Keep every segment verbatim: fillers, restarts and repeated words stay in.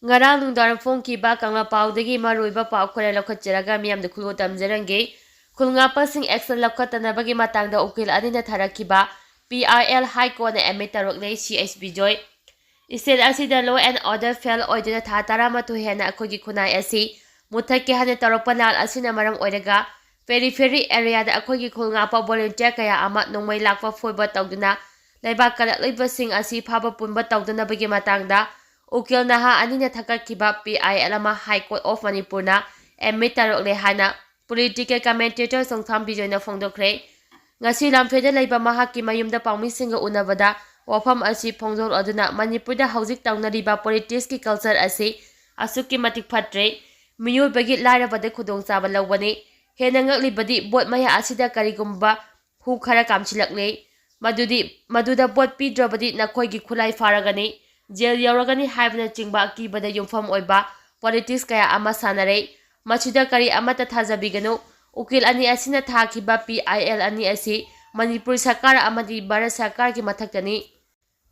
ꯉꯔꯥꯡ ꯅꯨꯡꯗꯥꯡ ꯐꯣꯡꯈꯤꯕ ꯀꯪꯂꯥ ꯄꯥꯎꯗꯒꯤ ꯃꯔꯨꯑꯣꯏꯕ ꯄꯥꯎ ꯈꯔ ꯂꯧꯈꯠꯆꯔꯒ ꯃꯤꯌꯥꯝꯗ ꯈꯨꯜꯂꯨ ꯇꯝꯖꯔꯝꯒꯦ꯫ ꯈꯨꯜ ꯉꯥꯛꯄꯁꯤꯡ action ꯂꯧꯈꯠꯇꯅꯕꯒꯤ ꯃꯇꯥꯡꯗ ꯎꯀꯤꯜ ꯑꯅꯤꯅ ꯊꯥꯔꯛꯈꯤꯕ P I L High Courtꯅ admit ꯇꯧꯔꯛꯂꯦ ꯁꯤ ꯑꯩꯆ ꯕꯤꯖꯣꯏ꯫ State ꯑꯁꯤꯗ law and order fail ꯑꯣꯏꯗꯨꯅ ꯊꯥ ꯇꯔꯥꯃꯥꯊꯣꯏ ꯍꯦꯟꯅ ꯑꯩꯈꯣꯏꯒꯤ ꯈꯨꯟꯅꯥꯏ ꯑꯁꯤ ꯃꯨꯊꯠꯀꯦ ꯍꯥꯏꯅ ꯇꯧꯔꯛꯄ ꯂꯥꯜ ꯑꯁꯤꯅ ꯃꯔꯝ ꯑꯣꯏꯔꯒ periphery areaꯗ ꯑꯩꯈꯣꯏꯒꯤ ꯈꯨꯜ ꯉꯥꯛꯄ volunteer ꯀꯌꯥ ꯑꯃ ꯅꯣꯡꯃꯩ ꯂꯥꯛꯄ ꯐꯣꯏꯕ ꯇꯧꯗꯨꯅ ꯂꯩꯕꯥꯛ ꯀꯜꯂꯛꯂꯤꯕꯁꯤꯡ ꯑꯁꯤ ꯐꯥꯕ ꯄꯨꯟꯕ ꯇꯧꯗꯅꯕꯒꯤ ꯃꯇꯥꯡꯗ ꯎꯀꯤꯜ ꯅꯍꯥ ꯑꯅꯤꯅ ꯊꯥꯒꯠꯈꯤꯕ P I L ꯑꯃ High Court of ꯃꯅꯤꯄꯨꯔꯅ admit ꯇꯧꯔꯛꯂꯦ ꯍꯥꯏꯅ political commentator ꯆꯣꯡꯊꯥꯝ ꯕꯤꯖꯣꯏꯅ ꯐꯣꯡꯗꯣꯛꯈ꯭ꯔꯦ꯫ ꯉꯁꯤ ꯂꯝꯐꯦꯜꯗ ꯂꯩꯕ ꯃꯍꯥꯛꯀꯤ ꯃꯌꯨꯝꯗ ꯄꯥꯎꯃꯤꯁꯤꯡꯒ ꯎꯅꯕꯗ ꯋꯥꯐꯝ ꯑꯁꯤ ꯐꯣꯡꯗꯣꯛꯂꯗꯨꯅ ꯃꯅꯤꯄꯨꯔꯗ ꯍꯧꯖꯤꯛ ꯇꯧꯅꯔꯤꯕ politicsꯀꯤ culture ꯑꯁꯤ ꯑꯁꯨꯛꯀꯤ ꯃꯇꯤꯛ ꯐꯠꯇ꯭ꯔꯦ꯫ ꯃꯤꯑꯣꯏꯕꯒꯤ ꯂꯥꯏꯔꯕꯗ ꯈꯨꯗꯣꯡꯆꯥꯕ ꯂꯧꯕꯅꯤ꯫ ꯍꯦꯟꯅ ꯉꯛꯂꯤꯕꯗꯤ vote ꯃꯌꯥ ꯑꯁꯤꯗ ꯀꯔꯤꯒꯨꯝꯕ ꯍꯨ ꯈꯔ ꯀꯥꯝꯁꯤꯜꯂꯛꯂꯦ꯫ ꯃꯗꯨꯗꯤ, ꯃꯗꯨꯗ vote ꯄꯤꯗ꯭ꯔꯕꯗꯤ ꯅꯈꯣꯏꯒꯤ ꯈꯨꯠꯂꯥꯏ ꯐꯥꯔꯒꯅꯤ, jail ꯌꯧꯔꯒꯅꯤ ꯍꯥꯏꯕꯅꯆꯤꯡꯕ ꯑꯀꯤꯕꯗ ꯌꯨꯝꯐꯝ ꯑꯣꯏꯕ politics ꯀꯌꯥ ꯑꯃ ꯁꯥꯟꯅꯔꯦ꯫ ꯃꯁꯤꯗ ꯀꯔꯤ ꯑꯃꯠꯇ ꯊꯥꯖꯕꯤꯒꯅꯨ꯫ ꯎꯀꯤꯜ ꯑꯅꯤ ꯑꯁꯤꯅ ꯊꯥꯈꯤꯕ P I L ꯑꯅꯤ ꯑꯁꯤ ꯃꯅꯤꯄꯨꯔ ꯁꯔꯀꯥꯔ ꯑꯃꯗꯤ ꯚꯥꯔꯠ ꯁꯔꯀꯥꯔꯒꯤ ꯃꯊꯛꯇꯅꯤ꯫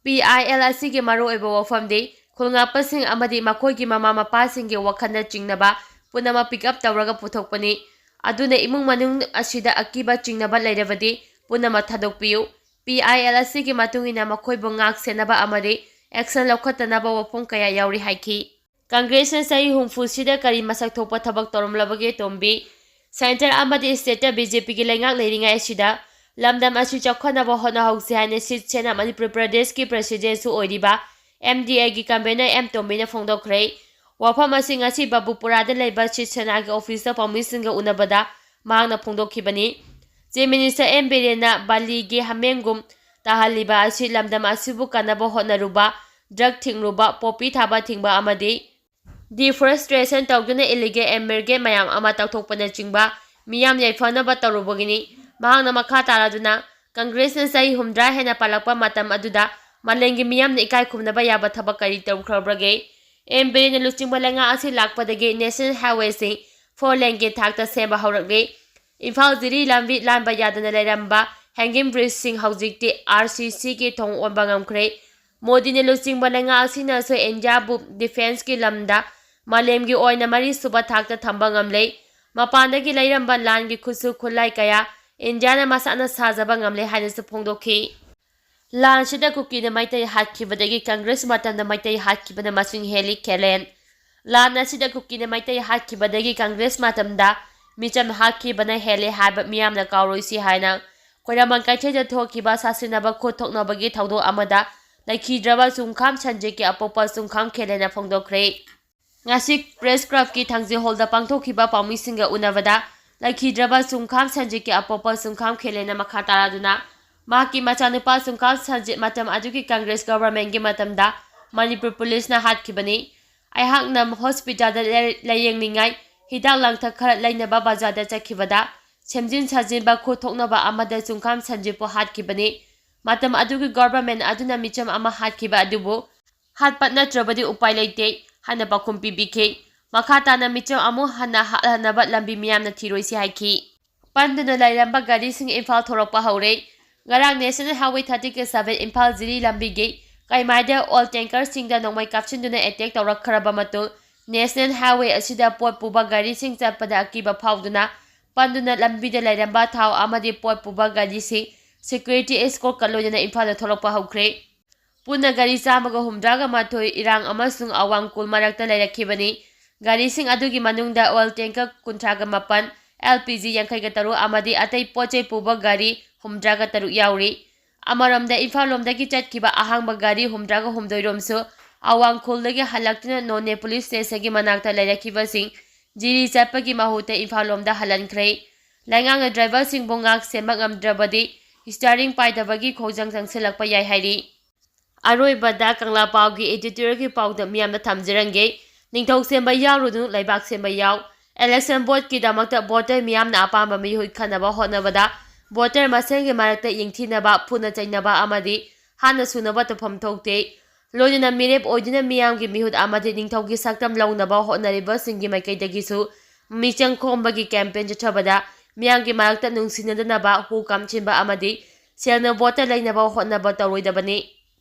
P I L ꯑꯁꯤꯒꯤ ꯃꯔꯨꯑꯣꯏꯕ ꯋꯥꯐꯝꯗꯤ ꯈꯨꯜꯉꯥꯛꯄꯁꯤꯡ ꯑꯃꯗꯤ ꯃꯈꯣꯏꯒꯤ ꯃꯃꯥ ꯃꯄꯥꯁꯤꯡꯒꯤ ꯋꯥꯈꯜꯗ ꯆꯤꯡꯅꯕ ꯄꯨꯝꯅꯃꯛ pick up ꯇꯧꯔꯒ ꯄꯨꯊꯣꯛꯄꯅꯤ꯫ ꯑꯗꯨꯅ ꯏꯃꯨꯡ ꯃꯅꯨꯡ ꯑꯁꯤꯗ ꯑꯀꯤꯕ ꯆꯤꯡꯅꯕ ꯂꯩꯔꯕꯗꯤ ꯄꯨꯝꯅꯃꯛ ꯊꯥꯗꯣꯛꯄꯤꯌꯨ꯫ P I L ꯑꯁꯤꯒꯤ ꯃꯇꯨꯡ ꯏꯟꯅ ꯃꯈꯣꯏꯕꯨ ꯉꯥꯛ ꯁꯦꯟꯅꯕ ꯑꯃꯗꯤ action ꯂꯧꯈꯠꯇꯅꯕ ꯋꯥꯐꯝ ꯀꯌꯥ ꯌꯥꯎꯔꯤ ꯍꯥꯏꯈꯤ꯫ ꯀꯪꯒ꯭ꯔꯦꯁꯅ ꯆꯍꯤ ꯍꯨꯝꯐꯨꯁꯤꯗ ꯀꯔꯤ ꯃꯁꯛ ꯊꯣꯛꯄ ꯊꯕꯛ ꯇꯧꯔꯝꯂꯕꯒꯦ ꯇꯣꯝꯕꯤ? Centre ꯑꯃꯗꯤ stateꯇ BJPꯒꯤ ꯂꯩꯉꯥꯛ ꯂꯩꯔꯤꯉꯩ ꯑꯁꯤꯗ ꯂꯝꯗꯝ ꯑꯁꯤ ꯆꯥꯎꯈꯠꯅꯕ ꯍꯣꯠꯅꯍꯧꯁꯤ ꯍꯥꯏꯅ ꯁꯤꯕ ꯁꯦꯅꯥ ꯃꯅꯤꯄꯨꯔ ꯄ꯭ꯔꯗꯦꯁꯀꯤ presidentꯁꯨ ꯑꯣꯏꯔꯤꯕ MDAꯒꯤ convener ꯑꯦꯝ ꯇꯣꯝꯕꯤꯅ ꯐꯣꯡꯗꯣꯛꯈ꯭ꯔꯦ꯫ ꯋꯥꯐꯝ ꯑꯁꯤ ꯉꯁꯤ ꯕꯥꯕꯨꯄꯨꯔꯥꯗ ꯂꯩꯕ ꯁꯤꯕ ꯁꯦꯅꯥꯒꯤ officeꯇ ꯄꯥꯎꯃꯤꯁꯤꯡꯒ ꯎꯅꯕꯗ ꯃꯍꯥꯛꯅ ꯐꯣꯡꯗꯣꯛꯈꯤꯕꯅꯤ꯫ Chief Minister ꯑꯦꯝ ꯕꯤꯔꯦꯟꯅ ꯕꯥꯂꯤꯒꯤ ꯍꯥꯃꯦꯡꯒꯨꯝ ꯇꯥꯍꯜꯂꯤꯕ ꯑꯁꯤ ꯂꯝꯗꯝ ꯑꯁꯤꯕꯨ ꯀꯟꯅꯕ ꯍꯣꯠꯅꯔꯨꯕ, drug ꯊꯤꯡꯂꯨꯕ, poppy ꯊꯥꯕ ꯊꯤꯡꯕ ꯑꯃꯗꯤ deforestation ꯇꯧꯗꯨꯅ illegal immigrant ꯃꯌꯥꯝ ꯑꯃ ꯇꯧꯊꯣꯛꯄꯅꯆꯤꯡꯕ ꯃꯤꯌꯥꯝ ꯌꯥꯏꯐꯅꯕ ꯇꯧꯔꯨꯕꯒꯤꯅꯤ꯫ ꯃꯍꯥꯛꯅ ꯃꯈꯥ ꯇꯥꯔꯗꯨꯅ, ꯀꯪꯒ꯭ꯔꯦꯁꯅ ꯆꯍꯤ ꯍꯨꯝꯗ꯭ꯔꯥ ꯍꯦꯟꯅ ꯄꯥꯜꯂꯛꯄ ꯃꯇꯝ ꯑꯗꯨꯗ ꯃꯥꯂꯦꯝꯒꯤ ꯃꯤꯌꯥꯝꯅ ꯏꯀꯥꯏ ꯈꯨꯝꯅꯕ ꯌꯥꯕ ꯊꯕꯛ ꯀꯔꯤ ꯇꯧꯈ꯭ꯔꯕꯒꯦ? ꯑꯦꯝ ꯕꯤꯔꯦꯟꯅ ꯂꯨꯆꯤꯡꯕ ꯂꯩꯉꯥꯛ ꯑꯁꯤ ꯂꯥꯛꯄꯗꯒꯤ national highwayꯁꯤꯡ four laneꯒꯤ ꯊꯥꯛꯇ ꯁꯦꯝꯕ ꯍꯧꯔꯛꯂꯤ꯫ ꯏꯝꯐꯥꯜ ꯖꯤꯔꯤ ꯂꯝꯕꯤ ꯂꯥꯟꯕ ꯌꯥꯗꯅ ꯂꯩꯔꯝꯕ hanging bridgeꯁꯤꯡ ꯍꯧꯖꯤꯛꯇꯤ RCCꯒꯤ ꯊꯣꯡ ꯑꯣꯟꯕ ꯉꯝꯈ꯭ꯔꯦ꯫ ꯃꯣꯗꯤꯅ ꯂꯨꯆꯤꯡꯕ ꯂꯩꯉꯥꯛ ꯑꯁꯤꯅꯁꯨ ꯏꯟꯗꯤꯌꯥꯕꯨ ꯗꯤꯐꯦꯟꯁꯀꯤ ꯂꯝꯗ ꯃꯥꯂꯦꯝꯒꯤ ꯑꯣꯏꯅ ꯃꯔꯤꯁꯨꯕ ꯊꯥꯛꯇ ꯊꯝꯕ ꯉꯝꯂꯦ꯫ ꯃꯄꯥꯟꯗꯒꯤ ꯂꯩꯔꯝꯕ ꯂꯥꯟꯒꯤ ꯈꯨꯠꯁꯨ ꯈꯨꯠꯂꯥꯏ ꯀꯌꯥ ꯏꯟꯗꯤꯌꯥꯅ ꯃꯁꯥꯅ ꯁꯥꯖꯕ ꯉꯝꯂꯦ ꯍꯥꯏꯅꯁꯨ ꯐꯣꯡꯗꯣꯛꯈꯤ꯫ ꯂꯥꯟꯁꯤꯗ ꯀꯨꯀꯤꯅ ꯃꯩꯇꯩ ꯍꯥꯠꯈꯤꯕꯗꯒꯤ ꯀꯪꯒ꯭ꯔꯦꯁ ꯃꯇꯝꯗ ꯃꯩꯇꯩ ꯍꯥꯠꯈꯤꯕꯅ ꯃꯁꯤꯡ ꯍꯦꯜꯂꯤ, ꯈꯦꯂꯦꯟ꯫ ꯂꯥꯟ ꯑꯁꯤꯗ ꯀꯨꯀꯤꯅ ꯃꯩꯇꯩ ꯍꯥꯠꯈꯤꯕꯗꯒꯤ ꯀꯪꯒ꯭ꯔꯦꯁ ꯃꯇꯝꯗ ꯃꯤꯆꯝ ꯍꯥꯠꯈꯤꯕꯅ ꯍꯦꯜꯂꯤ ꯍꯥꯏꯕ ꯃꯤꯌꯥꯝꯅ ꯀꯥꯎꯔꯣꯏꯁꯤ ꯍꯥꯏꯅ ꯈꯣꯏꯔꯝꯕꯟ ꯀꯩꯊꯦꯜꯗ ꯊꯣꯛꯈꯤꯕ ꯁꯥꯁꯤꯟꯅꯕ ꯈꯨꯠ ꯊꯣꯛꯅꯕꯒꯤ ꯊꯧꯗꯣꯛ ꯑꯃꯗ ꯂꯩꯈꯤꯗ꯭ꯔꯕ ꯆꯨꯡꯈꯥꯝ ꯁꯟꯖꯤꯠꯀꯤ ꯑꯄꯣꯛꯄ ꯆꯨꯡꯈꯥꯝ ꯈꯦꯂꯦꯟꯅ ꯐꯣꯡꯗꯣꯛꯈ꯭ꯔꯦ꯫ ꯉꯁꯤ ꯄ꯭ꯔꯦꯁ ꯀ꯭ꯂꯕꯀꯤ ꯊꯥꯡꯖꯤꯡ ꯍꯣꯜꯗ ꯄꯥꯡꯊꯣꯛꯈꯤꯕ ꯄꯥꯎꯃꯤꯁꯤꯡꯒ ꯎꯅꯕꯗ ꯂꯩꯈꯤꯗ꯭ꯔꯕ ꯆꯨꯡꯈꯥꯝ ꯁꯟꯖꯤꯠꯀꯤ ꯑꯄꯣꯛꯄ ꯆꯨꯡꯈꯥꯝ ꯈꯦꯂꯦꯟꯅ ꯃꯈꯥ ꯇꯥꯔꯗꯨꯅ ꯃꯍꯥꯛꯀꯤ ꯃꯆꯥꯅꯨꯄꯥ ꯆꯨꯡꯈꯥꯝ ꯁꯟꯖꯤꯠ ꯃꯇꯝ ꯑꯗꯨꯒꯤ ꯀꯪꯒ꯭ꯔꯦꯁ ꯒꯚꯔꯟꯃꯦꯟꯠꯀꯤ ꯃꯇꯝꯗ ꯃꯅꯤꯄꯨꯔ ꯄꯨꯂꯤꯁꯅ ꯍꯥꯠꯈꯤꯕꯅꯤ꯫ ꯑꯩꯍꯥꯛꯅ ꯍꯣꯁꯄꯤꯇꯥꯜꯗ ꯂꯥꯏ-, ꯂꯥꯏꯌꯦꯡꯅꯤꯡꯉꯥꯏ ꯍꯤꯗꯥꯛ ꯂꯥꯡꯊꯛ ꯈꯔ ꯂꯩꯅꯕ ꯕꯖꯥꯔꯗ ꯆꯠꯈꯤꯕꯗ ꯁꯦꯝꯖꯤꯟ ꯁꯥꯖꯤꯟꯕ ꯈꯨꯠ ꯊꯣꯛꯅꯕ ꯑꯃꯗ ꯆꯨꯡꯈꯥꯝ ꯁꯟꯖꯤꯠꯄꯨ ꯍꯥꯠꯈꯤꯕꯅꯤ꯫ ꯃꯇꯝ ꯑꯗꯨꯒꯤ ꯒꯚꯔꯟꯃꯦꯟꯠ ꯑꯗꯨꯅ ꯃꯤꯆꯝ ꯑꯃ ꯍꯥꯠꯈꯤꯕ ꯑꯗꯨꯕꯨ ꯍꯥꯠꯄ ꯅꯠꯇ꯭ꯔꯕꯗꯤ ꯎꯄꯥꯏ ꯂꯩꯇꯦ ꯍꯥꯏꯅ ꯄꯥꯎꯈꯨꯝ ꯄꯤꯕꯤꯈꯤ꯫ ꯃꯈꯥ ꯇꯥꯅ ꯃꯤꯆꯝ ꯑꯃꯨꯛ ꯍꯟꯅ ꯍꯥꯠꯍꯟꯅꯕ ꯂꯝꯕꯤ ꯃꯤꯌꯥꯝꯅ ꯊꯤꯔꯣꯏꯁꯤ ꯍꯥꯏꯈꯤ꯫ ꯄꯟꯗꯨꯅ ꯂꯩꯔꯝꯕ ꯒꯥꯔꯤꯁꯤꯡ ꯏꯝꯐꯥꯜ ꯊꯣꯔꯛꯄ ꯍꯧꯔꯦ꯫ ꯉꯔꯥꯡ National Highway thirty seven Imphal ꯖꯤꯔꯤ ꯂꯝꯕꯤꯒꯤ ꯀꯩꯃꯥꯏꯗ oil tankerꯁꯤꯡꯗ ꯅꯣꯡꯃꯩ ꯀꯥꯞꯁꯤꯟꯗꯨꯅ attack ꯇꯧꯔꯛꯈ꯭ꯔꯕ ꯃꯇꯨꯡ National Highway ꯑꯁꯤꯗ ꯄꯣꯠ ꯄꯨꯕ ꯒꯥꯔꯤꯁꯤꯡ ꯆꯠꯄꯗ ꯑꯀꯤꯕ ꯐꯥꯎꯗꯨꯅ ꯄꯟꯗꯨꯅ ꯂꯝꯕꯤꯗ ꯂꯩꯔꯝꯕ ꯊꯥꯎ ꯑꯃꯗꯤ ꯄꯣꯠ ꯄꯨꯕ ꯒꯥꯔꯤꯁꯤꯡ security escortꯀ ꯂꯣꯏꯅꯅ ꯏꯝꯐꯥꯜꯗ ꯊꯣꯛꯂꯛꯄ ꯍꯧꯈ꯭ꯔꯦ꯫ ꯄꯨꯟꯅ ꯒꯥꯔꯤ ꯆꯥꯝꯃꯒ ꯍꯨꯝꯗ꯭ꯔꯥꯒ ꯃꯥꯊꯣꯏ ꯏꯔꯥꯡ ꯑꯃꯁꯨꯡ ꯑꯋꯥꯡ ꯈꯨꯜ ꯃꯔꯛꯇ ꯂꯩꯔꯛꯈꯤꯕꯅꯤ꯫ ꯒꯥꯔꯤꯁꯤꯡ ꯑꯗꯨꯒꯤ ꯃꯅꯨꯡꯗ oil tanker ꯀꯨꯟꯊ꯭ꯔꯥꯒ ꯃꯥꯄꯟ, L P G ꯌꯥꯡꯈꯩꯒ ꯇꯔꯨꯛ ꯑꯃꯗꯤ ꯑꯇꯩ ꯄꯣꯠ ꯆꯩ ꯄꯨꯕ ꯒꯥꯔꯤ ꯍꯨꯝꯗ꯭ꯔꯥꯒ ꯇꯔꯨꯛ ꯌꯥꯎꯔꯤ꯫ ꯑꯃꯔꯣꯝꯗ ꯏꯝꯐꯥꯜ ꯂꯣꯝꯗꯒꯤ ꯆꯠꯈꯤꯕ ꯑꯍꯥꯡꯕ ꯒꯥꯔꯤ ꯍꯨꯝꯗ꯭ꯔꯥꯒ ꯍꯨꯝꯗꯣꯏ ꯔꯣꯝꯁꯨ ꯑꯋꯥꯡ ꯈꯨꯜꯗꯒꯤ ꯍꯜꯂꯛꯇꯨꯅ ꯅꯣꯅꯦ ꯄꯨꯂꯤꯁ ꯁ꯭ꯇꯦꯁꯟꯒꯤ ꯃꯅꯥꯛꯇ ꯂꯩꯔꯛꯈꯤꯕꯁꯤꯡ ꯖꯤꯔꯤ ꯆꯠꯄꯒꯤ ꯃꯍꯨꯠꯇ ꯏꯝꯐꯥꯜ ꯂꯣꯝꯗ ꯍꯜꯍꯟꯈ꯭ꯔꯦ꯫ ꯂꯩꯉꯥꯛꯅ ꯗ꯭ꯔꯥꯏꯚꯔꯁꯤꯡꯕꯨ ꯉꯥꯛ ꯁꯦꯟꯕ ꯉꯝꯗ꯭ꯔꯕꯗꯤ steering ꯄꯥꯏꯗꯕꯒꯤ ꯈꯣꯡꯖꯪ ꯆꯪꯁꯤꯜꯂꯛꯄ ꯌꯥꯏ ꯍꯥꯏꯔꯤ꯫ ꯑꯔꯣꯏꯕꯗ ꯀꯪꯂꯥ ꯄꯥꯎꯒꯤ editorialꯒꯤ ꯄꯥꯎꯗ ꯃꯤꯌꯥꯝꯗ ꯊꯝꯖꯔꯝꯒꯦ꯫ ꯅꯤꯡꯊꯧ ꯁꯦꯝꯕ ꯌꯥꯎꯔꯨꯅꯨ, ꯂꯩꯕꯥꯛ ꯁꯦꯝꯕ ꯌꯥꯎ꯫ Election voteꯀꯤꯗꯃꯛꯇ voter ꯃꯤꯌꯥꯝꯅ ꯑꯄꯥꯝꯕ ꯃꯤꯍꯨꯠ ꯈꯟꯅꯕ ꯍꯣꯠꯅꯕꯗ voter ꯃꯁꯦꯜꯒꯤ ꯃꯔꯛꯇ ꯌꯦꯡꯊꯤꯅꯕ, ꯐꯨꯅ ꯆꯩꯅꯕ ꯑꯃꯗꯤ ꯍꯥꯟꯅ ꯁꯨꯅꯕ ꯇꯧꯐꯝ ꯊꯣꯛꯇꯦ꯫ ꯂꯣꯏꯅꯅ ꯃꯤꯔꯦꯞ ꯑꯣꯏꯗꯨꯅ ꯃꯤꯌꯥꯝꯒꯤ ꯃꯤꯍꯨꯠ ꯑꯃꯗꯤ ꯅꯤꯡꯊꯧꯒꯤ ꯁꯛꯇꯝ ꯂꯧꯅꯕ ꯍꯣꯠꯅꯔꯤꯕꯁꯤꯡꯒꯤ ꯃꯥꯏꯀꯩꯗꯒꯤꯁꯨ ꯃꯤꯆꯪ ꯈꯣꯝꯕꯒꯤ campaign ꯆꯠꯊꯕꯗ ꯃꯤꯌꯥꯝꯒꯤ ꯃꯔꯛꯇ ꯅꯨꯡꯁꯤꯅꯗꯅꯕ ꯍꯨ ꯀꯥꯝꯁꯤꯟꯕ ꯑꯃꯗꯤ ꯁꯦꯜꯅ voter ꯂꯩꯅꯕ ꯍꯣꯠꯅꯕ ꯇꯧꯔꯣꯏꯗꯕꯅꯤ꯫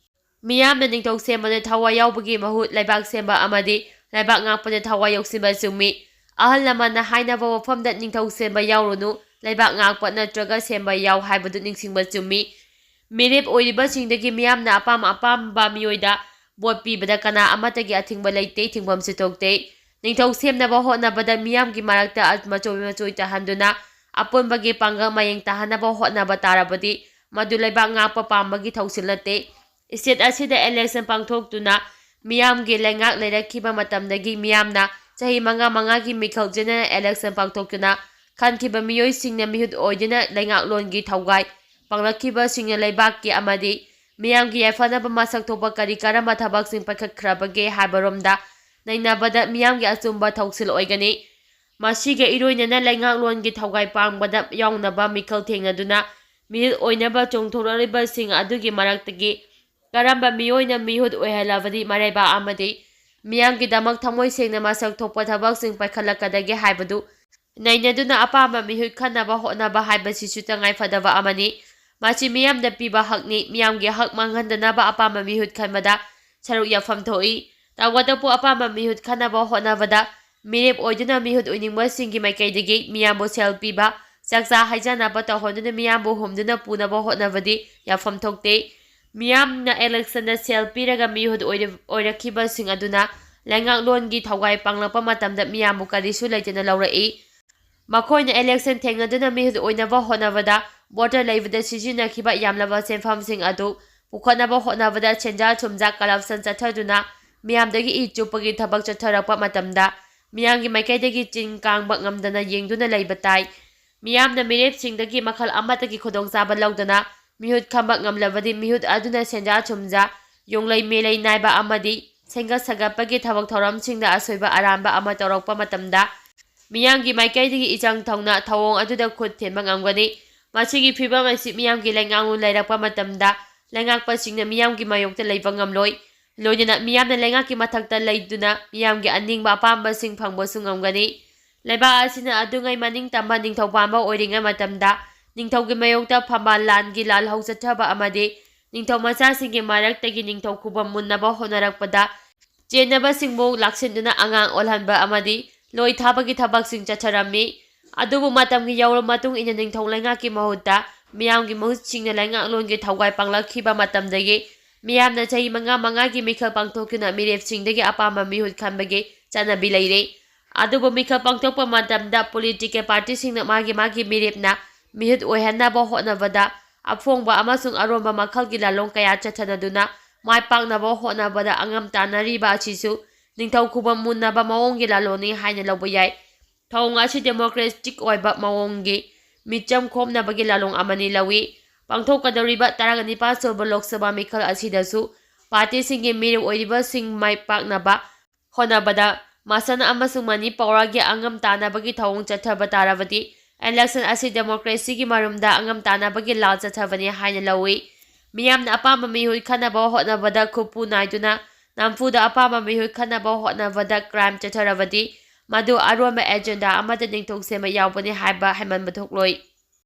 ꯃꯤꯌꯥꯝꯅ ꯅꯤꯡꯊꯧ ꯁꯦꯝꯕꯗ ꯊꯋꯥꯏ ꯌꯥꯎꯕꯒꯤ ꯃꯍꯨꯠ ꯂꯩꯕꯥꯛ ꯁꯦꯝꯕ ꯑꯃꯗꯤ ꯂꯩꯕꯥꯛ ꯉꯥꯛꯄꯗ ꯊꯋꯥꯏ ꯌꯥꯎꯁꯤꯟꯕ ꯆꯨꯝꯃꯤ꯫ ꯑꯍꯜ ꯂꯃꯟꯅ ꯍꯥꯏꯅꯕ ꯋꯥꯐꯝꯗ ꯅꯤꯡꯊꯧ ꯁꯦꯝꯕ ꯌꯥꯎꯔꯨꯅꯨ, ꯂꯩꯕꯥꯛ ꯉꯥꯛꯄ ꯅꯠꯇ꯭ꯔꯒ ꯁꯦꯝꯕ ꯌꯥꯎ ꯍꯥꯏꯕꯗꯨ ꯅꯤꯡꯁꯤꯡꯕ ꯆꯨꯝꯃꯤ꯫ ꯃꯤꯔꯦꯞ ꯑꯣꯏꯔꯤꯕꯁꯤꯡꯗꯒꯤ ꯃꯤꯌꯥꯝꯅ ꯑꯄꯥꯝ ꯑꯄꯥꯝꯕ ꯃꯤꯑꯣꯏꯗ ꯚꯣꯠ ꯄꯤꯕꯗ ꯀꯅꯥ ꯑꯃꯠꯇꯒꯤ ꯑꯊꯤꯡꯕ ꯂꯩꯇꯦ, ꯊꯤꯡꯐꯝꯁꯨ ꯊꯣꯛꯇꯦ꯫ ꯅꯤꯡꯊꯧ ꯁꯦꯝꯅꯕ ꯍꯣꯠꯅꯕꯗ ꯃꯤꯌꯥꯝꯒꯤ ꯃꯔꯛꯇ ꯃꯆꯣꯏ ꯃꯆꯣꯏ ꯇꯥꯍꯟꯗꯨꯅ ꯑꯄꯨꯟꯕꯒꯤ ꯄꯥꯡꯒꯜ ꯃꯌꯦꯡ ꯇꯥꯍꯟꯅꯕ ꯍꯣꯠꯅꯕ ꯇꯥꯔꯕꯗꯤ ꯃꯗꯨ ꯂꯩꯕꯥꯛ ꯉꯥꯛꯄ ꯄꯥꯝꯕꯒꯤ ꯊꯧꯁꯤꯜ ꯅꯠꯇꯦ꯫ State ꯑꯁꯤꯗ election ꯄꯥꯡꯊꯣꯛꯇꯨꯅ ꯃꯤꯌꯥꯝꯒꯤ ꯂꯩꯉꯥꯛ ꯂꯩꯔꯛꯈꯤꯕ ꯃꯇꯝꯗꯒꯤ ꯃꯤꯌꯥꯝꯅ ꯆꯍꯤ ꯃꯉꯥ ꯃꯉꯥꯒꯤ ꯃꯤꯈꯜ general election ꯄꯥꯡꯊꯣꯛꯇꯨꯅ ꯈꯟꯈꯤꯕ ꯃꯤꯑꯣꯏꯁꯤꯡꯅ ꯃꯤꯍꯨꯠ ꯑꯣꯏꯗꯨꯅ ꯂꯩꯉꯥꯛꯂꯣꯟꯒꯤ ꯊꯧꯒꯥꯏ ꯄꯥꯡꯂꯛꯈꯤꯕꯁꯤꯡꯅ ꯂꯩꯕꯥꯛꯀꯤ ꯑꯃꯗꯤ ꯃꯤꯌꯥꯝꯒꯤ ꯌꯥꯏꯐꯅꯕ ꯃꯁꯛ ꯊꯣꯛꯄ ꯀꯔꯤ ꯀꯔꯝꯕ ꯊꯕꯛꯁꯤꯡ ꯄꯥꯏꯈꯠꯈ꯭ꯔꯕꯒꯦ ꯍꯥꯏꯕꯔꯣꯝꯗ ꯅꯩꯅꯕꯗ ꯃꯤꯌꯥꯝꯒꯤ ꯑꯆꯨꯝꯕ ꯊꯧꯁꯤꯜ ꯑꯣꯏꯒꯅꯤ꯫ ꯃꯁꯤꯒ ꯏꯔꯣꯏꯅꯅ ꯂꯩꯉꯥꯛꯂꯣꯟꯒꯤ ꯊꯧꯒꯥꯏ ꯄꯥꯡꯕꯗ ꯌꯥꯎꯅꯕ ꯃꯤꯈꯜ ꯊꯦꯡꯅꯗꯨꯅ ꯃꯤꯍꯨꯠ ꯑꯣꯏꯅꯕ ꯆꯣꯡꯊꯣꯔꯛꯂꯤꯕꯁꯤꯡ ꯑꯗꯨꯒꯤ ꯃꯔꯛꯇꯒꯤ ꯀꯔꯝꯕ ꯃꯤꯑꯣꯏꯅ ꯃꯤꯍꯨꯠ ꯑꯣꯏꯍꯜꯂꯕꯗꯤ ꯃꯔꯩꯕꯥꯛ ꯑꯃꯗꯤ ꯃꯤꯌꯥꯝꯒꯤꯗꯃꯛ ꯊꯃꯣꯏ ꯁꯦꯡꯅ ꯃꯁꯛ ꯊꯣꯛꯄ ꯊꯕꯛꯁꯤꯡ ꯄꯥꯏꯈꯠꯂꯛꯀꯗꯒꯦ ꯍꯥꯏꯕꯗꯨ ꯅꯩꯅꯗꯨꯅ ꯑꯄꯥꯝꯕ ꯃꯤꯍꯨꯠ ꯈꯟꯅꯕ ꯍꯣꯠꯅꯕ ꯍꯥꯏꯕꯁꯤꯁꯨ ꯇꯉꯥꯏꯐꯗꯕ ꯑꯃꯅꯤ꯫ ꯃꯁꯤ ꯃꯤꯌꯥꯝꯗ ꯄꯤꯕ ꯍꯛꯅꯤ꯫ ꯃꯤꯌꯥꯝꯒꯤ ꯍꯛ ꯃꯥꯡꯍꯟꯗꯅꯕ ꯑꯄꯥꯝꯕ ꯃꯤꯍꯨꯠ ꯈꯟꯕꯗ ꯁꯔꯨꯛ ꯌꯥꯐꯝ ꯊꯣꯛꯏ꯫ ꯇꯧꯕꯇꯕꯨ ꯑꯄꯥꯝꯕ ꯃꯤꯍꯨꯠ ꯈꯟꯅꯕ ꯍꯣꯠꯅꯕꯗ ꯃꯤꯔꯦꯞ ꯑꯣꯏꯗꯨꯅ ꯃꯤꯍꯨꯠ ꯑꯣꯏꯅꯤꯡꯕꯁꯤꯡꯒꯤ ꯃꯥꯏꯀꯩꯗꯒꯤ ꯃꯤꯌꯥꯝꯕꯨ ꯁꯦꯜ ꯄꯤꯕ, ꯆꯥꯛꯆꯥ ꯍꯩꯖꯥꯟꯅꯕ ꯇꯧꯍꯟꯗꯨꯅ ꯃꯤꯌꯥꯝꯕꯨ ꯍꯨꯝꯗꯨꯅ ꯄꯨꯅꯕ ꯍꯣꯠꯅꯕꯗꯤ ꯌꯥꯐꯝ ꯊꯣꯛꯇꯦ꯫ ꯃꯤꯌꯥꯝꯅ election ꯗ ꯁꯦꯜ ꯄꯤꯔꯒ ꯃꯤꯍꯨꯠ ꯑꯣꯏꯔ-, ꯑꯣꯏꯔꯛꯈꯤꯕꯁꯤꯡ ꯑꯗꯨꯅ ꯂꯩꯉꯥꯛꯂꯣꯟꯒꯤ ꯊꯧꯒꯥꯏ ꯄꯥꯡꯂꯛꯄ ꯃꯇꯝꯗ ꯃꯤꯌꯥꯝꯕꯨ ꯀꯔꯤꯁꯨ ꯂꯩꯇꯅ ꯂꯧꯔꯛꯏ꯫ ꯃꯈꯣꯏꯅ election ꯊꯦꯡꯅꯗꯨꯅ ꯃꯤꯍꯨꯠ ꯑꯣꯏꯅꯕ ꯍꯣꯠꯅꯕꯗ voter ꯂꯩꯕꯗ ꯁꯤꯖꯤꯟꯅꯈꯤꯕ ꯌꯥꯝꯂꯕ ꯁꯦꯟꯐꯝꯁꯤꯡ ꯑꯗꯨ ꯄꯨꯈꯠꯅꯕ ꯍꯣꯠꯅꯕꯗ ꯁꯦꯟꯖꯥ ꯊꯨꯝꯖꯥ corruption ꯆꯠꯊꯗꯨꯅ ꯃꯤꯌꯥꯝꯗꯒꯤ ꯏ ꯆꯨꯞꯄꯒꯤ ꯊꯕꯛ ꯆꯠꯊꯔꯛꯄ ꯃꯇꯝꯗ ꯃꯤꯌꯥꯝꯒꯤ ꯃꯥꯏꯀꯩꯗꯒꯤ ꯆꯤꯟ ꯀꯥꯡꯕ ꯉꯝꯗꯅ ꯌꯦꯡꯗꯨꯅ ꯂꯩꯕ ꯇꯥꯏ꯫ ꯃꯤꯌꯥꯝꯅ ꯃꯤꯔꯦꯞꯁꯤꯡꯗꯒꯤ ꯃꯈꯜ ꯑꯃꯠꯇꯒꯤ ꯈꯨꯗꯣꯡꯆꯥꯕ ꯂꯧꯗꯅ ꯃꯤꯍꯨꯠ ꯈꯟꯕ ꯉꯝꯂꯕꯗꯤ ꯃꯤꯍꯨꯠ ꯑꯗꯨꯅ ꯁꯦꯟꯖꯥ ꯊꯨꯝꯖꯥ, ꯌꯣꯡꯂꯩ ꯃꯦꯂꯩ ꯅꯥꯏꯕ ꯑꯃꯗꯤ ꯁꯦꯝꯒꯠ ꯁꯥꯒꯠꯄꯒꯤ ꯊꯕꯛ ꯊꯧꯔꯝꯁꯤꯡꯗ ꯑꯁꯣꯏꯕ ꯑꯔꯥꯟꯕ ꯑꯃ ꯇꯧꯔꯛꯄ ꯃꯇꯝꯗ ꯃꯤꯌꯥꯝꯒꯤ ꯃꯥꯏꯀꯩꯗꯒꯤ ꯏꯆꯪ ꯊꯧꯅ ꯊꯧꯑꯣꯡ ꯑꯗꯨꯗ ꯈꯨꯠ ꯊꯤꯟꯕ ꯉꯝꯒꯅꯤ꯫ ꯃꯁꯤꯒꯤ ꯐꯤꯚꯝ ꯑꯁꯤ ꯃꯤꯌꯥꯝꯒꯤ ꯂꯩꯉꯥꯛꯂꯣꯟ ꯂꯩꯔꯛꯄ ꯃꯇꯝꯗ ꯂꯩꯉꯥꯛꯄꯁꯤꯡꯅ ꯃꯤꯌꯥꯝꯒꯤ ꯃꯥꯌꯣꯛꯇ ꯂꯩꯕ ꯉꯝꯂꯣꯏ꯫ ꯂꯣꯏꯅꯅ ꯃꯤꯌꯥꯝꯅ ꯂꯩꯉꯥꯛꯀꯤ ꯃꯊꯛꯇ ꯂꯩꯗꯨꯅ ꯃꯤꯌꯥꯝꯒꯤ ꯑꯅꯤꯡꯕ ꯑꯄꯥꯝꯕꯁꯤꯡ ꯐꯪꯕꯁꯨ ꯉꯝꯒꯅꯤ꯫ ꯂꯩꯕꯥꯛ ꯑꯁꯤꯅ ꯑꯗꯨꯉꯩ ꯃꯅꯤꯡ ꯇꯝꯕ ꯅꯤꯡꯊꯧ ꯄꯥꯟꯕ ꯑꯣꯏꯔꯤꯉꯩ ꯃꯇꯝꯗ ꯅꯤꯡꯊꯧꯒꯤ ꯃꯥꯌꯣꯛꯇ ꯐꯝꯕꯥꯜ ꯂꯥꯟꯒꯤ ꯂꯥꯜꯍꯧ ꯆꯠꯊꯕ ꯑꯃꯗꯤ ꯅꯤꯡꯊꯧ ꯃꯆꯥꯁꯤꯡꯒꯤ ꯃꯔꯛꯇꯒꯤ ꯅꯤꯡꯊꯧ ꯈꯨꯕꯝ ꯃꯨꯟꯅꯕ ꯍꯣꯠꯅꯔꯛꯄꯗ ꯆꯦꯟꯅꯕꯁꯤꯡꯕꯨ ꯂꯥꯛꯁꯤꯟꯗꯨꯅ ꯑꯉꯥꯡ ꯑꯣꯜꯍꯟꯕ ꯑꯃꯗꯤ ꯂꯣꯏ ꯊꯥꯕꯒꯤ ꯊꯕꯛꯁꯤꯡ ꯆꯠꯊꯔꯝꯃꯤ꯫ ꯑꯗꯨꯕꯨ ꯃꯇꯝꯒꯤ ꯌꯧꯔꯕ ꯃꯇꯨꯡ ꯏꯟꯅ ꯅꯤꯡꯊꯧ ꯂꯩꯉꯥꯛꯀꯤ ꯃꯍꯨꯠꯇ ꯃꯤꯌꯥꯝꯒꯤ ꯃꯍꯨꯠꯁꯤꯡꯅ ꯂꯩꯉꯥꯛꯂꯣꯟꯒꯤ ꯊꯧꯒꯥꯏ ꯄꯥꯡꯂꯛꯈꯤꯕ ꯃꯇꯝꯗꯒꯤ ꯃꯤꯌꯥꯝꯅ ꯆꯍꯤ ꯃꯉꯥ ꯃꯉꯥꯒꯤ ꯃꯤꯈꯜ ꯄꯥꯡꯊꯣꯛꯇꯨꯅ ꯃꯤꯔꯦꯞꯁꯤꯡꯗꯒꯤ ꯑꯄꯥꯝꯕ ꯃꯤꯍꯨꯠ ꯈꯟꯕꯒꯤ ꯆꯠꯅꯕꯤ ꯂꯩꯔꯦ꯫ ꯑꯗꯨꯕꯨ ꯃꯤꯈꯜ ꯄꯥꯡꯊꯣꯛꯄ ꯃꯇꯝꯗ ꯄꯣꯂꯤꯇꯤꯀꯦꯜ ꯄꯥꯔꯇꯤꯁꯤꯡꯅ ꯃꯥꯒꯤ ꯃꯥꯒꯤ ꯃꯤꯔꯦꯞꯅ ꯃꯤꯍꯨꯠ ꯑꯣꯏꯍꯟꯅꯕ ꯍꯣꯠꯅꯕꯗ ꯑꯐꯣꯡꯕ ꯑꯃꯁꯨꯡ ꯑꯔꯣꯟꯕ ꯃꯈꯜꯒꯤ ꯂꯥꯂꯣꯡ ꯀꯌꯥ ꯆꯠꯊꯅꯗꯨꯅ ꯃꯥꯏ ꯄꯥꯛꯅꯕ ꯍꯣꯠꯅꯕꯗ ꯑꯉꯝ ꯇꯥꯟꯅꯔꯤꯕ ꯑꯁꯤꯁꯨ ꯅꯤꯡꯊꯧ ꯈꯨꯕꯝ ꯃꯨꯟꯅꯕ ꯃꯑꯣꯡꯒꯤ ꯂꯥꯂꯣꯡꯅꯤ ꯍꯥꯏꯅ ꯂꯧꯕ ꯌꯥꯏ꯫ ꯊꯧꯑꯣꯡ ꯑꯁꯤ ꯗꯦꯃꯣꯀ꯭ꯔꯦꯇꯤꯛ ꯑꯣꯏꯕ ꯃꯑꯣꯡꯒꯤ ꯃꯤꯆꯝ ꯈꯣꯝꯅꯕꯒꯤ ꯂꯥꯂꯣꯡ ꯑꯃꯅꯤ ꯂꯧꯏ꯫ ꯄꯥꯡꯊꯣꯛꯀꯗꯧꯔꯤꯕ ꯇꯔꯥꯅꯤꯄꯥꯜ ꯁꯨꯕ ꯂꯣꯛ ꯁꯚꯥ ꯃꯤꯈꯜ ꯑꯁꯤꯗꯁꯨ ꯄꯥꯔꯇꯤꯁꯤꯡꯒꯤ ꯃꯤꯔꯦꯞ ꯑꯣꯏꯔꯤꯕꯁꯤꯡ ꯃꯥꯏ ꯄꯥꯛꯅꯕ ꯍꯣꯠꯅꯕꯗ ꯃꯁꯟ ꯑꯃꯁꯨꯡ ꯃꯅꯤ ꯄꯥꯋꯔꯒꯤ ꯑꯉꯝ ꯇꯥꯟꯅꯕꯒꯤ ꯊꯧꯑꯣꯡ ꯆꯠꯊꯕ ꯇꯥꯔꯕꯗꯤ ꯏꯂꯦꯛꯁꯟ ꯑꯁꯤ ꯗꯦꯃꯣꯀ꯭ꯔꯦꯁꯤꯒꯤ ꯃꯔꯨꯝꯗ ꯑꯉꯝ ꯇꯥꯟꯅꯕꯒꯤ ꯂꯥꯜ ꯆꯠꯊꯕꯅꯤ ꯍꯥꯏꯅ ꯂꯧꯏ꯫ ꯃꯤꯌꯥꯝꯅ ꯑꯄꯥꯝꯕ ꯃꯤꯍꯨꯠ ꯈꯟꯅꯕ ꯍꯣꯠꯅꯕꯗ ꯈꯨꯠꯄꯨ ꯅꯥꯏꯗꯨꯅ ꯅꯝꯐꯨꯗ ꯑꯄꯥꯝꯕ ꯃꯤꯍꯨꯠ ꯈꯟꯅꯕ ꯍꯣꯠꯅꯕꯗ ꯀ꯭ꯔꯥꯏꯝ ꯆꯠꯊꯔꯕꯗꯤ ꯃꯗꯨ ꯑꯔꯣꯟꯕ ꯑꯦꯖꯦꯟꯗꯥ ꯑꯃꯗ ꯅꯤꯡꯊꯧ ꯁꯦꯝꯕ ꯌꯥꯎꯕꯅꯤ ꯍꯥꯏꯕ ꯍꯥꯏꯃꯟꯕ ꯊꯣꯛꯂꯣꯏ꯫